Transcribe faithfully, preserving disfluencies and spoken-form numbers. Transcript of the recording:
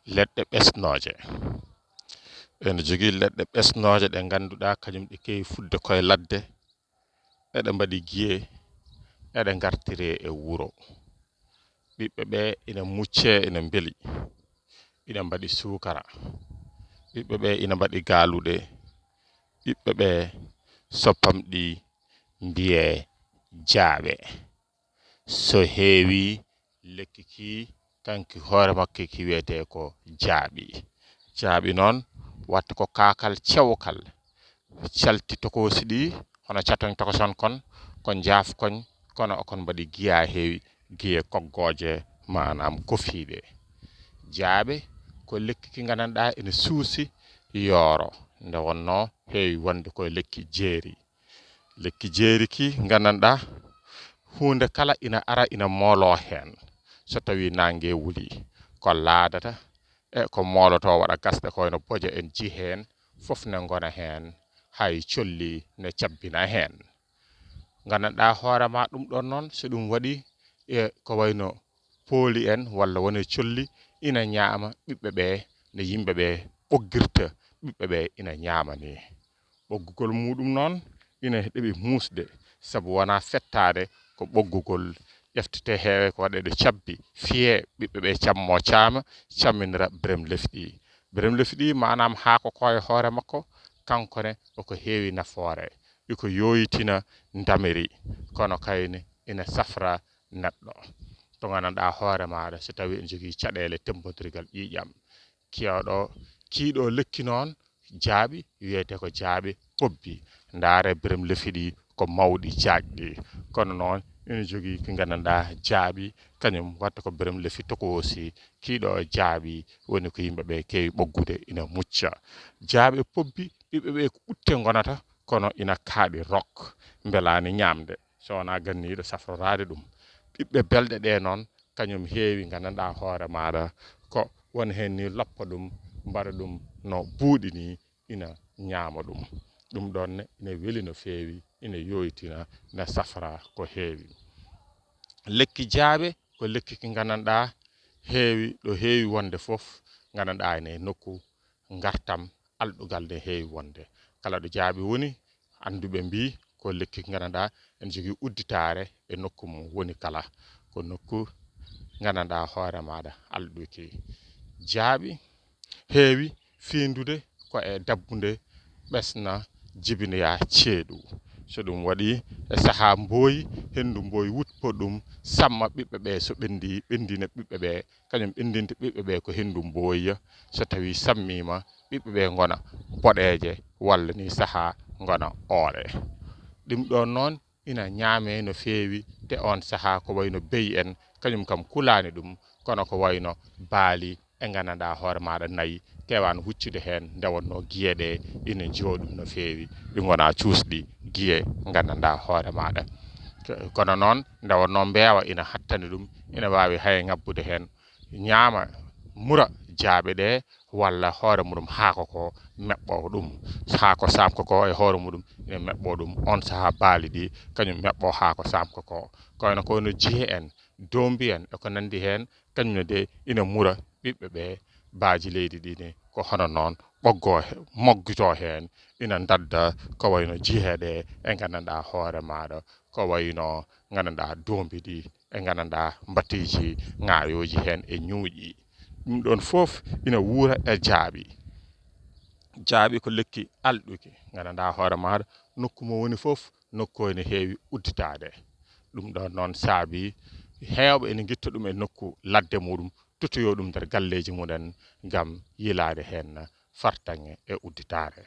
Leɗɗe ɓesnooje. Ene jogii leɗɗe ɓesnooje ɗe ngannduɗaa kañum ɗe keewi fuɗde koye ladde, eɗe mbaɗi giye, eɗe ngartire e wuro. Ɓiɓɓe ɓe ina muccee, ina mbeli, ina mbaɗi suukara. Ɓiɓɓe ɓe ina mbaɗi gaaluɗe. Ɓiɓɓe ɓe soppam ɗi mbiyee jaaɓe. So heewi, lekki ki kanki hoore makki ki wiyetee ko jaaɓi. Jaaɓi noon watta ko kaakal cewkal, calti tokoosi ɗi hono catoñ tokoson kon, ko njaaf koñ, kono okon mbaɗi giya heewi, giye koggooje, maanaam kofiiɗe. Jaaɓe ko lekki ki nganndanɗaa ene suusi yooro, nde wonnoo heewi wonde ko lekki jeeri. Lekki jeeri ki nganndanɗaa huunde kala ina ara ina mooloo heen. So tawii naange wuli, ko laadata e ko moolotoo waɗa gasɗe ko wayno boje en ji heen, fof ne ngona heen, hay colli ne cabbina heen. Nganndanɗaa hoore ma ɗum ɗoon noon, so ɗum waɗi e ko wayno pooli en walla wone colli ina ñaama ɓiɓɓe ɓe, no yimɓe ɓe ɓoggirta ɓiɓɓe ɓe ina ñaama ni. Ɓoggugol muɗum noon ina ɗeɓi muusde, sabu wonaa fettaade ko ɓoggugol ƴeftete heewe ko waɗeede cabbi, fiyee ɓiɓɓe ɓe cammoo caama, camminira berem lefɗi. Berem lefɗi maanaam haako ko e hoore makko, kanko ne ko heewi nafoore, iko yooyitina ndamiri, kono kayne ina safra neɗɗo. To nganndanɗaa hoore maaɗa, so tawii ene jogii caɗeele temmbondirgal ƴiiƴam, kewɗo kiiɗo lekki noon jaaɓi, wiyetee ko jaaɓi pobbi. Ndaare berem lefi ɗi ko mawɗi jaajɗi. Kono noon ina jogii ki nganndanɗaa jaaɓi, kañum watta ko berem lefi tokoosi, kiiɗo jaaɓi woni ko yimɓe ɓe keewi ɓoggude ina mucca. Jaaɓe pobbi, ɓiɓɓe ɓe ko ɓutte ngonata, kono ina kaaɗi rok, mbelaani ñaamde. So wonaa ganniiɗo safroraade ɗum. Ɓiɓɓe belɗe ɗe noon, kañum heewi nganndanɗaa hoore maaɗa ko won heen ni loppa ɗum, mbaɗa ɗum no buuɗi ni, ina ñaama ɗum. Ɗum ɗoon ne ina weli no feewi, ina yooytina, ina safra ko heewi. Lekki jaaɓe ko lekki ki nganndanɗaa heewi, ɗo heewi wonde fof, nganndanɗaa ene nokku ngartam alɗugal ne heewi wonde. Kala ɗo jaaɓi woni, annduɓe mbii ko lekki nganndanɗaa ene jogii udditaare e nokku mum woni kala. Ko nokku nganndanɗaa hoore maaɗa alɗuki. Jaaɓi heewi fiindude ko e dabbunde ɓesna jibinoya ceeɗu. So ɗum waɗi e sahaa mbooyi, henndu mbooyi wutpo ɗum, samma ɓiɓɓe ɓe so ɓenndi, ɓenndina ɓiɓɓe ɓe, kañum ɓenndinta ɓiɓɓe ɓe ko henndu mbooyi. So tawii sammiima, ɓiɓɓe ɓe ngona boɗeeje walla ni sahaa ngona oore. Ɗum ɗoon noon ina ñaamee no feewi, te oon sahaa ko wayno beyi en, kañum kam kulaani ɗum, kono ko wayno baali e nganndanɗaa hoore maaɗa nayi, keewaan huccude heen, nde wonnoo giye ɗe ina njiyoo ɗum no feewi, ɗi ngonaa cuusɗi giye nganndanɗaa hoore maaɗa. Kono noon, nde wonnoo mbeewa ina hattani ɗum, ina waawi hay ŋabbude heen, ñaama, mura jaaɓe ɗe, walla hoore muɗum haako ko meɓɓo ɗum, haako saamko ko e hoore muɗum ina meɓɓo ɗum, oon sahaa baali ɗi kañum meɓɓo haako saamko ko. Ko wayno ko wayno jihe en, doombi en e ko nanndi heen, kañum ne de ina mura ɓiɓɓe ɓe, baaji leydi ɗi ne ko hono noon ɓoggoo he-, moggitoo heen, ina ndadda ko wayno jihe ɗe e nganndanɗaa hoore maaɗa, ko wayno nganndanɗaa doombi ɗi e nganndanɗaa mbatteeji ŋaayooji heen e ñuuƴi. Ɗum ɗoon fof ina wuura e jaaɓi. Jaaɓi ko lekki alɗuki, nganndanɗaa hoore maaɗa nokku mo woni fof, nokku o ene heewi udditaade. Ɗum ɗoon noon saabi heewɓe ene ngitta ɗum e nokku ladde muɗum, tutoyoo ɗum nder galleeji mumen ngam yiilaade heen fartaŋŋe e udditaare.